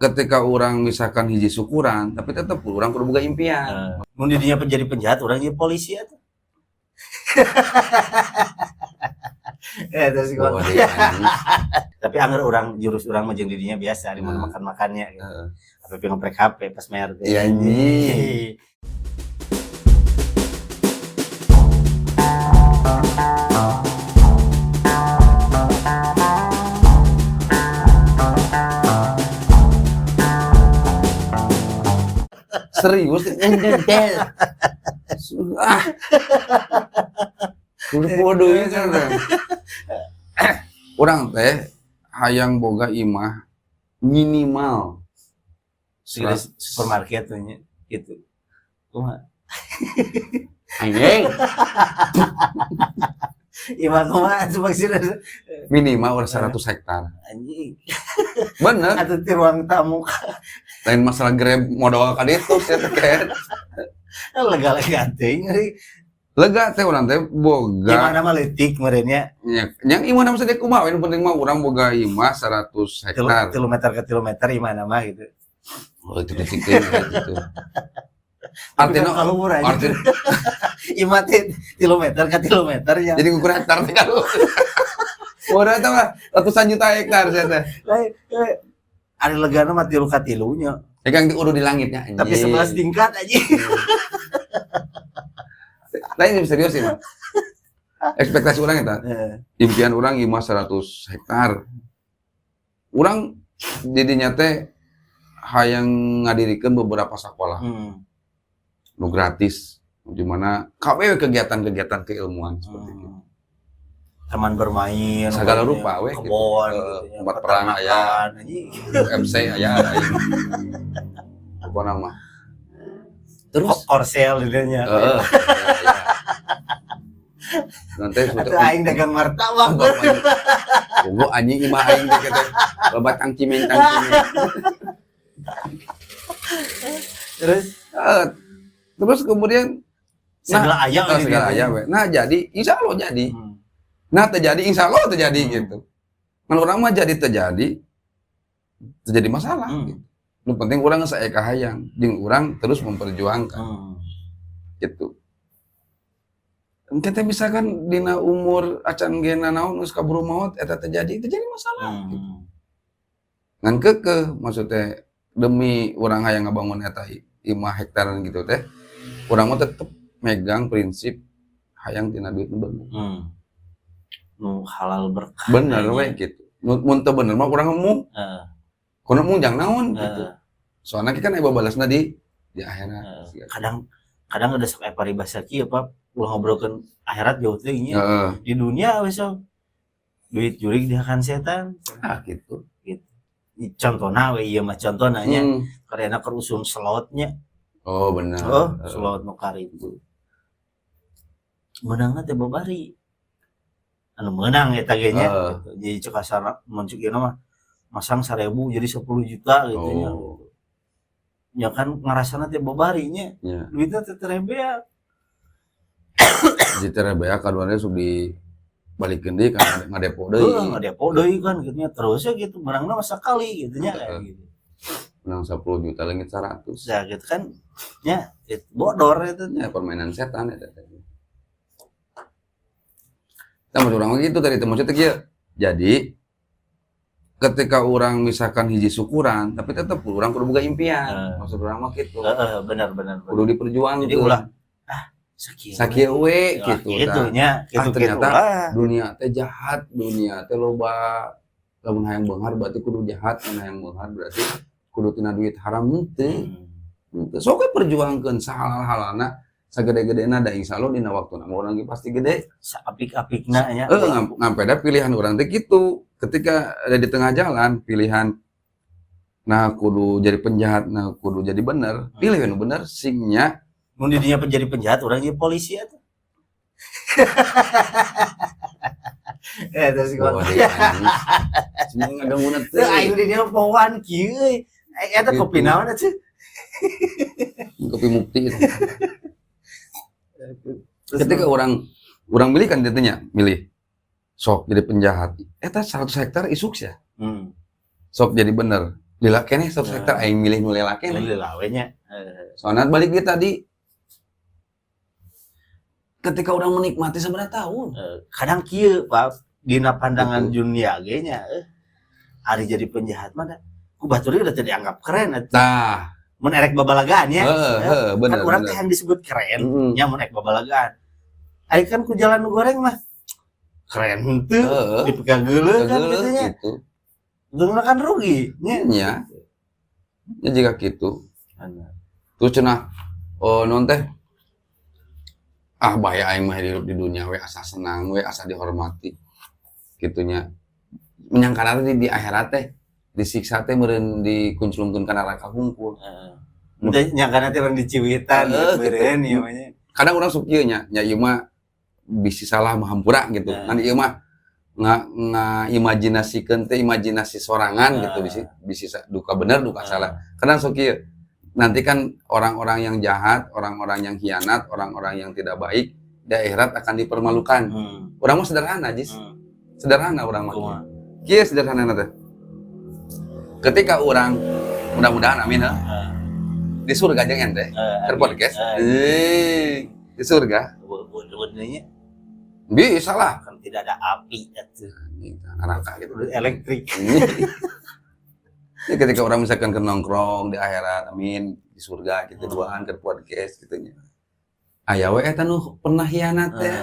Ketika urang misalkan hiji syukuran, tapi tetep urang kudu boga impian. Mun di dinya jadi penjahat, urang jadi polisi atuh. Eh, terus Wah, deui, anjing. Tapi anger urang jurus urang mah jeung di dinya biasa di mana makan-makannya gitu. Apa ngoprek HP pas bayar teh. Iya, anjing. Serius nyentel. Ah. Kudu bodoh kan. Urang teh hayang boga imah minimal Segede supermarket tuh nya gitu. Kumaha? Anjing. Imah kumaha atuh maksudna? Minimal urang 100 hektar. Anjing. Bener. Atuh ti ruang tamu. Lain masalah grab modal ka ditu sia teh ker. Lega-lega teuing euy. Lega teh urang teh boga. Imahna mah leutik meureun nya. Nya, yang imah mah sedek kumaha, nu penting mah urang boga imah 100 hektar. 3 meter ke 3 meter imahna mah gitu. Oh, itu detik teh gitu. Artinya kalau murah artinya imah teh 3 meter ke 3 meter ya. Jadi ngukur hektar teh kalau. Urang teh mah ratusan juta hektar sia teh. Lain, ada legana mah tilu ka tilunya. Ya kan udah di langitnya anjing. Tapi 11 tingkat aja. Nah, ini serius sih, mah. Ekspektasi urang eta, impian urang imah 100 hektar. Urang jadinya teh hayang ngadirikeun beberapa sekolah nu gratis, di mana KW kegiatan-kegiatan keilmuan seperti itu. Taman bermain, Segala pokoknya. Rupa we, gitu. Kebon, gitu ya. Tempat perang aya. Peternakan, anjing. MC aya aing. Pokona mah. Terus Korsel di dinya. Heeh, iya. Nanti Atau aing dagang martabak. Tunggu anjing imah aing teh teh. Loba tangcimen tangcimen. Terus Terus kemudian segala aya nah, di segala dinya. Aya we. Nah, jadi insya Allah jadi. Nah, terjadi insya Allah terjadi gitu. Kan urang mah jadi terjadi terjadi masalah gitu. Nu penting urang geus aya kahayang jeung urang terus memperjuangkan gitu. Kita misalkan dina umur acan ge naon geus kaburu maot eta terjadi terjadi masalah gitu. Ngan keukeuh maksudnya demi urang hayang ngabangun eta imah hektaran gitu teh, urang mah tetep megang prinsip hayang tina duit nu bener. Nu halal berkah. Bener we gitu. Mun teu bener mah urang embung. Kono embung jang naon gitu. Soalnya kan aya babalasna di akhirat. Kadang kadang ada sok aya paribasa kieu, Pak, ulah ngobrolkeun akhirat jauh teuing nya. Di dunia we sok duit jurig dihakan setan. Ah, gitu. Gitu. Contohna we ieu mah contohna nya. Karena keur usum slotnya. Oh, bener. Oh, slot nu karitu. Meunangna teh babari. Anu meunang eta ge nya gitu. Jadi cek kasarna mun cek ieu mah masang 1000 jadi 10 juta gitu nya. Ya kan ngarasana teh babari nya. Duitna teh terebeak. Jadi terebeak kaduana sok dibalikeun deui ka ngadepo deui. Heeh, ngadepo deui kan gitu nya. Terus ya gitu meunangna mah sakali gitu nya kayak gitu. Menang 10 juta leungit 100. Ya gitu kan nya itu bodor itu. Ya permainan setan eta teh. Nah, maksud urang mah gitu tadi teh maksudnya kieu. Jadi ketika urang misalkan hiji syukuran, tapi tetep urang kudu boga impian. Maksud urang mah gitu. Heeh, benar benar benar. Kudu diperjuangkeun. Jadi ulah ah sakieu sakieu we we. Gitu. Gitu Tah. Nya, Ah, gitu ternyata lah. Dunia teh jahat, dunia teh loba lamun hayang beunghar berarti kudu jahat, mun hayang beunghar berarti kudu tina duit haram henteu. Henteu. Sok we perjuangkeun sahalal-halalna, sagede-gedena da insyaallah dina waktuna mah urang ge pasti gede. Saapik-apikna nya. Heeh, ngampeda pilihan urang teh kitu. Ketika ada di tengah jalan pilihan nah kudu jadi penjahat, nah kudu jadi bener, pilih nu bener singnya. Mun di dinya jadi penjahat, urang jadi polisi atuh. Eh, terus Wah, gua. deui, anjing. Semua ngagangguan teh. Teu aing di dinya pohoan kieu euy. Eh, eta Gitu. kopi naon atuh? Kopi mukti itu. Terus Ketika urang urang milih kan tentunya milih sok jadi penjahat. Eta 100 hektar isuk ya. Sok jadi bener. Lila keneh 100 hektar, aing milih nu lila keneh. Lila we nya. Soalnya balik dia tadi, ketika orang menikmati seberapa tahun. Kadang kieu, Pak, dina pandangan Gitu. Dunia ge nya, ari jadi penjahat mah da ku batur udah teu dianggap keren atuh. Tah. Mun erek babalagaan ya. Heeh, bener. Kan urang teh yang disebut keren nya mun erek babalagaan. Ari kan ku jalan nu goreng mah keren henteu, dipikageuleuh kan Geuleuh, gitu nya. Gitu. Untungna kan rugi nya. Nya. Ya jika gitu. Bener. Terus cenah, oh non teh, ah bahaya, aing mah hidup di dunia we asa senang we, asa dihormati gitunya, menyangka nanti di akhirat teh disiksa teh meureun dikunclungkeun ka neraka hungkul. Heeh. Teu nyangka nanti orang diciwitan Heeh, meureun gitu. Ieu mah nya. Kadang orang sok kieu nya, nya ieu mah bisi salah mah hampura gitu. Kan ieu mah nga imajinasikeun teh imajinasi sorangan gitu, bisi bisi duka bener duka salah. Kadang sok kieu, nanti kan orang-orang yang jahat, orang-orang yang khianat, orang-orang yang tidak baik di akhirat akan dipermalukan. Urang mah sederhana, Jis. Sederhana urang mah. Kumaha? Kieu sederhana teh. Ketika orang mudah-mudahan, amin ha, di surga jeung ente keur podcast. Di surga Bener-benernya bisa lah. Kan tidak ada api atuh. Neraka gitu. Udah elektrik. Ya, ketika orang misalkan ke nongkrong di akhirat, amin, di surga gitu, duaan ke podcast gitu nya. Aya we eta nu pernah hianat teh.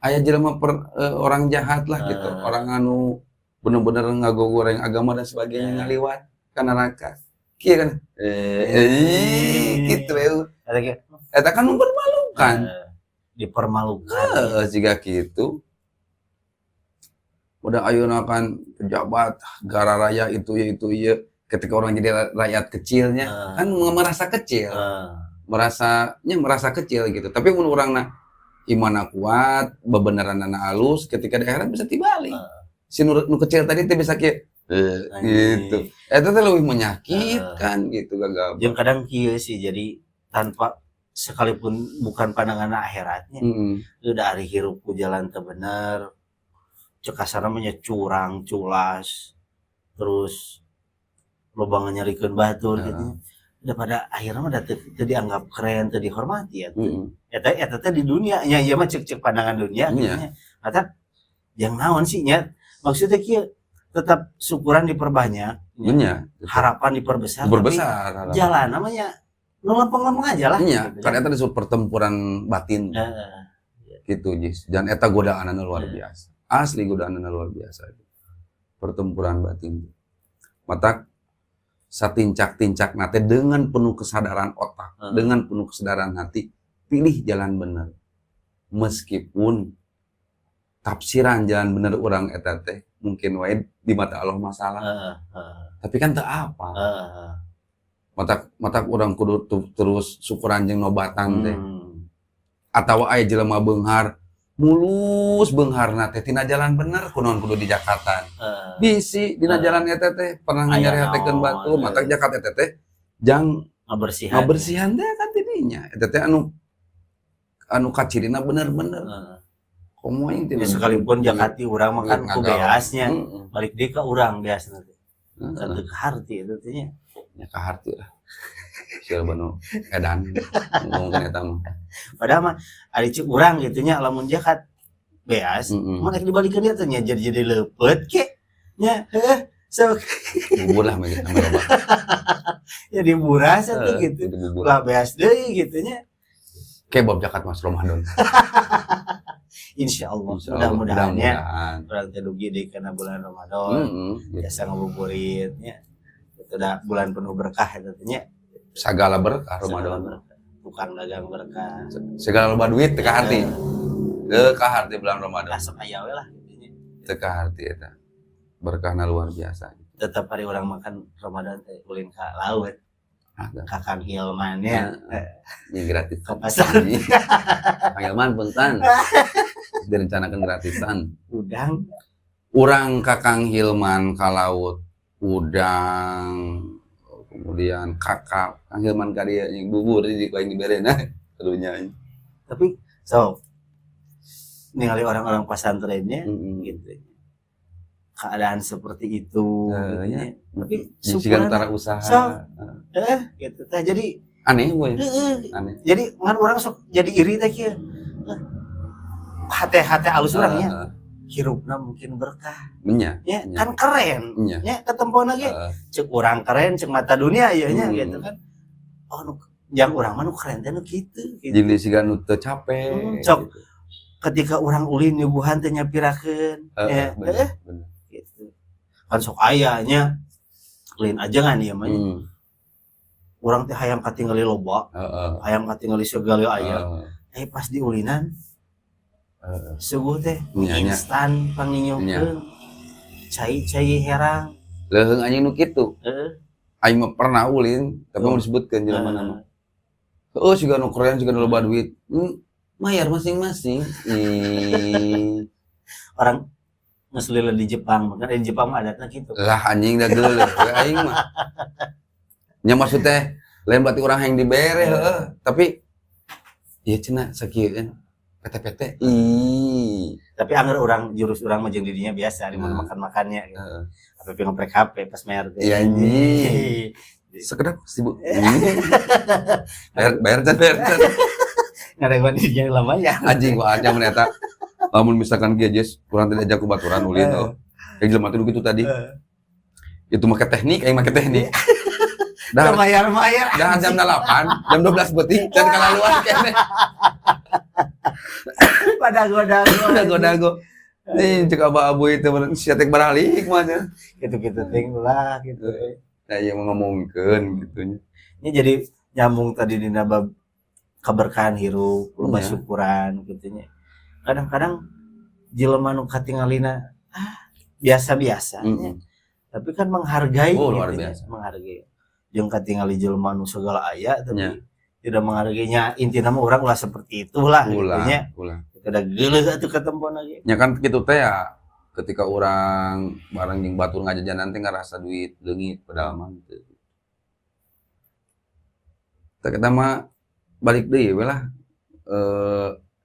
Aya jelema orang jahat lah gitu, orang anu bener-bener ngagogoreng agama dan sebagainya, ngaliwat ka neraka. Kieu kan, gitu we. Ada kayak Eta kan mempermalukan. Dipermalukan. Heeh, jiga gitu. Udah ayeuna kan pejabat gara raya itu ya itu iya. Ketika orang jadi rakyat kecilnya kan merasa kecil. Merasanya merasa kecil gitu. Tapi mun urangna imanna kuat, bebeneranana alus, ketika di akhirat bisa tibalik. Si nu kecil tadi teh bisa kieu gitu. Eta teh lebih menyakitkan gitu, gagal. Jeung kadang kieu sih, jadi tanpa sekalipun bukan pandangan akhiratnya, udah ari hirup ku jalan teu bener, cek kasarna mah nya curang, culas, terus loba nyarikeun batur gitu. Udah pada akhirnya mah teu dianggap keren, teu dihormati ya. Eta eta teh di dunia nya, ieu mah cek-cek pandangan dunia gitu nya. Mata yang naon sih nya? Maksudnya kieu, tetap syukuran diperbanyak, nya. Nya. Harapan diperbesar, tapi Berbesar harapan. Jalan namanya nu lempeng-lempeng aja lah Iya, gitu kan ya. eta disebut pertempuran batin. Gitu, Jis. Dan eta godaanna luar biasa. Asli godaanna luar biasa. Pertempuran batin. Matak satincak-tincak nate dengan penuh kesadaran otak, dengan penuh kesadaran hati, pilih jalan bener. Meskipun tafsiran jalan bener orang eta teh mungkin wae di mata Allah masalah. Heeh, heeh. Tapi kan teu apa. Heeh. Matak matak urang kudu terus syukuran jeung nobatan teh. Atawa aya jelema beunghar mulus, beungharna teh tina jalan bener, kunaon kudu di jakatan? Bisi dina jalan eta teh pernah Aya nyarihatekeun naon, batur, matak jakat eta teh jang ngabersihan. Ngabersihan teh kan tidinya. Eta teh anu anu kacirina bener-bener. Komo aing teh Ya, sekalipun jakat di urang mah kan ku beasnya. Balik deui ka urang beasna teh. Kan teu kaharti eta teh nya. Ya kaharti lah. Sia banu edan ngomongkeun eta mah. Padahal mah ari cek urang gitu nya, lamun jakat beas, mun rek dibalikeun dieu teh nya jadi leupeut ke. Nya, heuh. Sok Bubur lah mah gitu loba. Ya diburas atuh gitu. Jadi bubur. Lah beas deui gitu nya. Kayak bab jakat mas Ramadan. Insya Allah, Insya Allah, mudah-mudahan ya. mudah-mudahan. Urang teh dugi deui kana bulan Ramadan. Gitu. Biasa ngabuburit nya. Itu dah bulan penuh berkah eta teh nya. Segala berkah Segala Ramadan. Berkah. Tukang dagang berkah. Segala loba duit teu kaharti. Teu kaharti bulan Ramadan. Asep aya we lah gitu nya. Teu kaharti eta. Berkahna luar biasa. Tetap hari urang makan Ramadan teh ulin ka laut. Ah, dah. Ka Kang Hilman ya. Ini gratis. Ke pasar. Kang Hilman punten. Direncanakan gratisan. Udang. Urang ka Kang Hilman ka laut udang, kemudian kakap. Kang Hilman ka dieu yang bubur di ku aing dibere nah karunya. Tapi so ningali orang-orang pesantrennya gitu. Keadaan seperti itu gitu ya. Nya. Tapi Jadi syukuran antara usaha. Sok. Gitu tah, jadi Aneh we. Heeh. Aneh. Jadi ngan urang sok jadi iri teh kieu. Hate-hate alus urang nya, hirupna mungkin berkah. Nya. Ya, kan keren. Nya. Ya, ketempona ge. Cek urang keren, cek mata dunia ya nya, gitu kan. Oh, nu yang urang mah nu keren teh nu kitu gitu. Jadi siga nu teu capek. Sok. Gitu. Ketika urang ulin nyuguhan teh nyapirakeun. Ya, gitu. Kan sok aya nya, lain aja kan ieu mah nya. Urang teh hayang katingali loba, hayang katingali segala aya. Eh, pas diulinan suguh teh Nya, nya. instan panginyeupkeun. Cai-cai herang. Leuheung anjing nu kitu. Aing mah pernah ulin, tapi mau disebutkeun jelema nama. Oh, siga nu keren, siga nu loba duit. Mayar masing-masing. Ih. Orang geus lila di Jepang, makanya di Jepang mah adatna gitu. Lah, anjing, da geuleuh we aing mah. Nya maksud teh lain berarti urang yang dibere heueuh, tapi ieu cenah sakieu kan PT-PT. Ih. Tapi anger urang jurus urang mah jeung didinya biasa di mana makan-makannya gitu. Apa ngoprek HP pas bayar teh. Iya, anjing. Sekedap sibuk. Bayar bayar can, bayar can. Ngarewan didinya lama ya. Anjing gua aja mun eta. Lamun misalkan kieu, Jess, kurang tidak diajak ku baturan ulin tuh. Kayak jelema teh gitu tadi. Itu make teknik, aing make teknik. Dah Bayar-bayar. Dah jam 8, jam 12 peuting can kalaluan keneh. Pada goda-goda. Dago-dago. Nih cek abu-abu itu sia teh baralik mah nya. Gitu-gitu ting lah gitu. Nah, ieu mah ngomongkeun gitu nya. Ini jadi nyambung tadi di bab keberkahan hirup, loba syukuran gitu nya. Kadang-kadang jelema nu katingalina ah biasa-biasa nya. Tapi kan menghargai Oh, luar gitu nya, biasa. Menghargai. Jeung katingali jelema nu segala aya tapi tidak menghargainya, intina mah urang ulah seperti itulah gitu Ulah, nya. Ulah. Udah geuleuh atuh ketempon lagi. Ya kan kitu teh ya, ketika orang bareng jeung batur ngajajanan teh ngarasa duit leungit, padahal mah teu. Tah, kita mah balik deui we lah,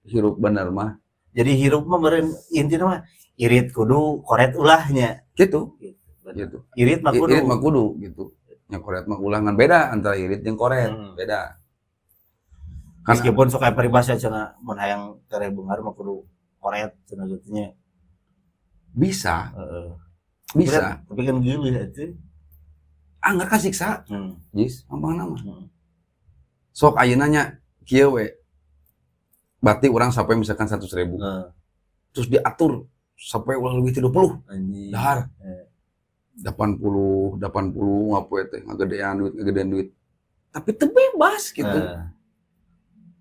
hirup bener mah. Jadi hirup mah meureun intina mah irit kudu, koret ulah nya. Gitu. Gitu. Bener. Gitu. Irit mah kudu. Irit mah kudu gitu. Nya koret mah ulah, ngan beda antara irit jeung koret, beda. Kan Meskipun sok aya paribasa cenah mun hayang tere beunghar mah kudu koret cenah gitu nya. Bisa. Bisa. Bisa. Tapi kan geuleuh atuh. Angger kasiksa. Jis, gampang mah. Sok ayeuna nya kieu we. Berarti urang sampai misalkan 100.000. Terus diatur sampai ulah leuwih ti 20. Anjing. Dahar. 80, 80 ngapoe teh ngagedean duit, ngagedean duit. Tapi teu bebas gitu.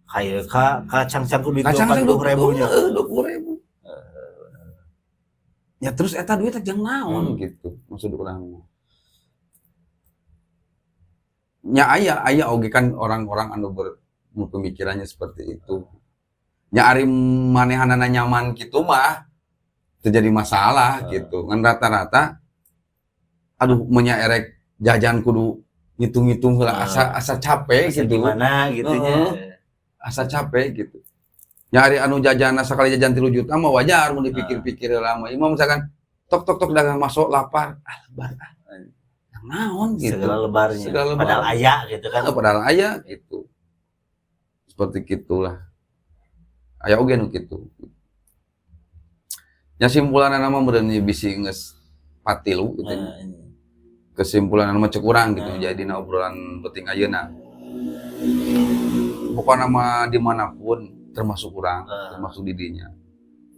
Kayak ka cangcang ku duit Kacang 20 ribu nya. 20 ribu. Ya terus eta duit teh jang naon gitu maksud urang mah. Nya aya aya oge kan orang-orang anu ber nu pemikirannya seperti itu. Nya ari manehanana nyaman gitu mah teu jadi masalah gitu. Ngan rata-rata aduh menya erek jajan kudu ngitung-ngitung heula, asa asa capek Asa gitu. Gimana gitu nya. Heeh. Asa capek gitu. Nya ari anu jajan sakali jajan 3 juta mah wajar mun dipikir-pikir heula mah. Ieu mah misalkan tok tok tok dagang masuk lapar, ah lebar ah. Yang naon gitu. Segala lebarnya. Segala lebar. Padahal aya gitu kan. Ah, padahal aya gitu. Seperti gitulah. Aya oge nu kitu. Nya simpulanna mah meureun bisi geus patilu gitu. Nah, ini. Kesimpulan mah cek urang gitu, Nah. jadi obrolan penting ayeuna. Pokoknya mah dimanapun termasuk urang, termasuk didinya.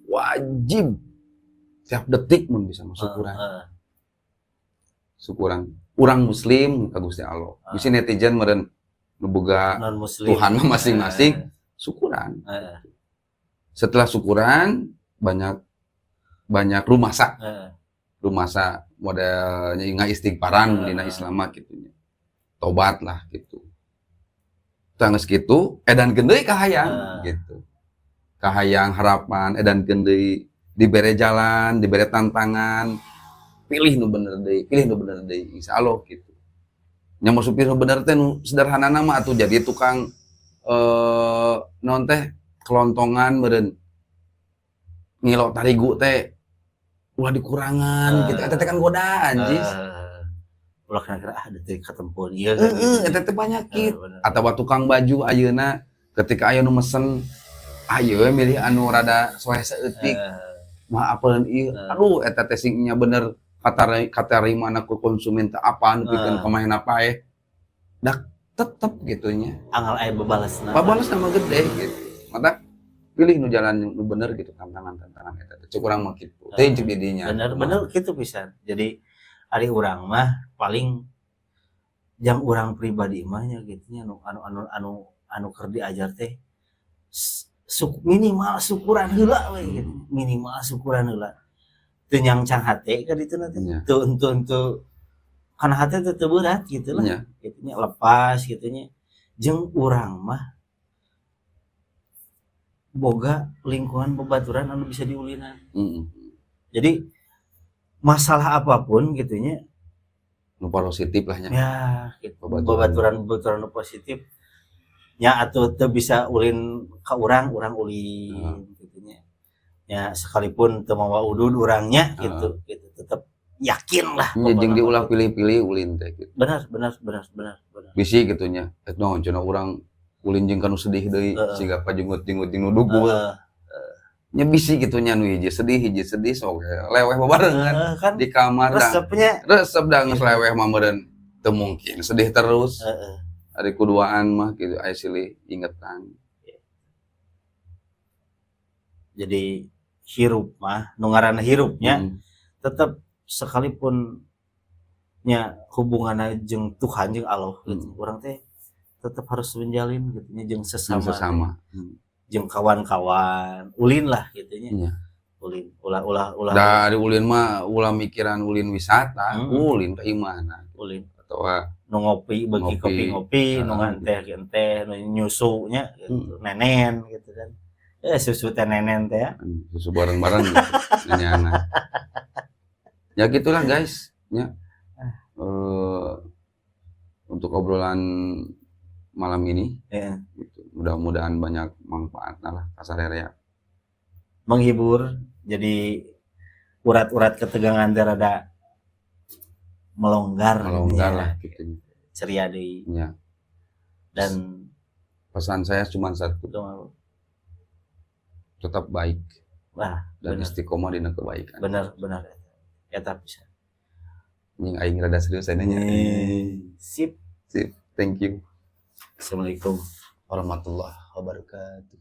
Wajib tiap detik mun bisa masuk urang. Syukuran. Urang muslim ka Gusti Allah. Bisi netizen meureun nu boga Non muslim. Tuhan mah masing-masing, syukuran. Setelah syukuran banyak banyak rumasa. Rumasa modelnya inga istighfaran dina Islam mah gitu nya. Tobat lah gitu. Tah geus kitu edan deui kahayang gitu. Kahayang harapan edan deui, dibere jalan, dibere tantangan, pilih nu bener deui, pilih nu bener deui, insyaallah gitu. Nya maksud pilih nu bener teh nu sederhana mah atuh jadi tukang naon teh, kelontongan meureun, ngilo tarigu teh Ulah dikurangan gitu. Eta teh kan godaan, Jis. Ulah kira-kira ah detik katempuan ieu kan Heeh, gitu. Eta teh penyakit. Bener. Atau tukang baju ayeuna ketika aya nu mesen, ayo we milih anu rada soeh saeutik, mah apaleun ieu. Aduh, eta teh sing nya bener katarimana ku konsumen teh apa nu pikeun kamahena paeh. Dak tetep gitu nya. Anggal aya babalesna. Babales nama gede gitu. Mata pilih nu jalan nu bener gitu, tantangan-tantangan eta teh. Cek urang mah kitu. Teh cek didinya. Bener bener gitu pisan. Jadi ari urang mah paling jang urang pribadi mah nya gitu nya, anu anu anu anu anu keur diajar teh minimal syukuran heula we gitu. Minimal syukuran heula. Teu nyangcang hate ka ditu teh. Teu teu teu kana hate teh teu berat gitu lah. Gitu nya, lepas gitu nya. Jeung urang mah boga lingkungan babaturan anu bisa diulinan. Jadi masalah apapun gitu nya, Nu positif lah nya. Ya gitu. Babaturan. Babaturan babaturan nu positif nya, atau teu bisa ulin ka urang, urang ulin gitu nya. Ya sekalipun teu mawa udud urangnya gitu gitu, tetep yakin lah Nya jeung pokokna diulah mah. Pilih-pilih ulin teh gitu. Benar benar benar benar benar. Bisi gitu nya. Eh naon cenah urang ulin jeung kanu sedih deui, siga pajungut-jungut jeung nu dugul. Nya bisi gitu nya, nu hiji sedih, hiji sedih, sok leweh babarengan Kan di kamar dah. Resepnya. Resep dah, geus leweh mah meureun teu mungkin sedih terus. Ari kuduaan mah gitu aya silih ingetan. Jadi hirup mah nu ngaranna hirupnya, tetep sekalipun nya hubunganna jeung Tuhan, jeung Allah gitu, urang teh tetep harus menjalin gitu nya jeung Jeung sesama, sesama. Jeung kawan-kawan ulin lah gitu nya. Ulin ulah ulah ulah. Dari ulin mah ulah mikiran ulin wisata, ulin ke imahna Ulin atau nu ngopi bagi Ngopi. Kopi ngopi, nu nganteh teh, nu nyusu nya gitu, nenen gitu kan, eh susu teh nenen teh ya. Susu bareng-bareng gitu neneana. Ya gitulah guys, ya. Untuk obrolan malam ini gitu. Mudah-mudahan banyak manfaatnya lah kasararea. Menghibur, jadi urat-urat ketegangan teh rada melonggar gitu Melonggar ya. Lah gitu. Ceria deui. Dan Pesan saya cuma satu, tetap baik Wah, dan istiqomah dina kebaikan. Bener bener eta bisa. Nying aing rada serius nya. Sip. Sip, thank you. Assalamualaikum warahmatullahi wabarakatuh.